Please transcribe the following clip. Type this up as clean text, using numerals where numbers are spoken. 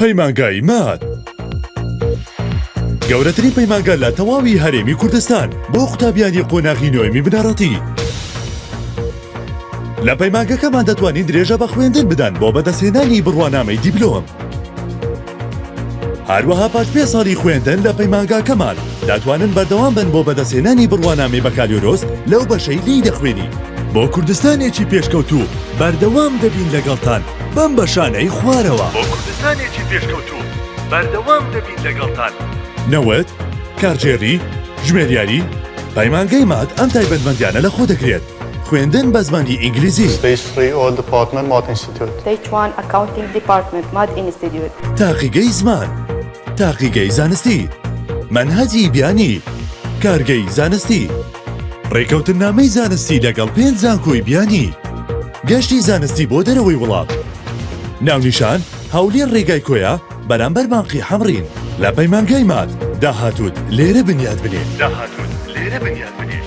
پەیمانگای ماد گەورەترین پەیمانگا لە تەواوی هەرێمی کوردستان بۆ قوتابیانی قۆناغی نۆیەمی بنەڕەتی. لە پەیمانگەکەمان دەتوانین درێژە بە خوێندن بدەن بۆ بەدەستهێنانی بڕوانامەی دیپلۆم. هەروەها پاش پێ ساڵی خوێندن لە پەیمانگاکەمان دەتوانن بەردەوام بن بۆ بەدەستهێنانی بڕوانامەی بەکالۆرۆس لەو بەشەی لێی دەخوێنی. بۆ کوردستانێکی پێشکەوتوو بەردەوام دەبین لەگەڵتان بەم بەشانەی خوارەوە. بۆ کوردستانێکی پێشکەوتوو بەردەوام دەبین لەگەڵتان. نەوت، کارگێڕی، ژمێریاری، پەیمانگەی ماد ئەم تایبەتمەندیانە لەخۆ دەگرێت، خوێندن بە زمانی ئینگلیزی. Stage 3 Oil Department Mad Institute. Stage 1 Accounting Department Mad Institute. تاقیگەی زمان، تاقیگەی زانستی، مەنهەجی بیانی، کارگەی زانستی، ڕێکەوتننامەی زانستی لەگەڵ پێنج زانکۆی بیانی، گەشتی زانستی بۆ دەرەوەی وڵات. ناونیشان، هەولێر ڕێگای کۆیە، بەرامبەر بانقی حەمرین. لە پەیمانگای ماد، داهاتووت لێرە بنیات بنێ. داهاتووت لێرە بنیات بنێ.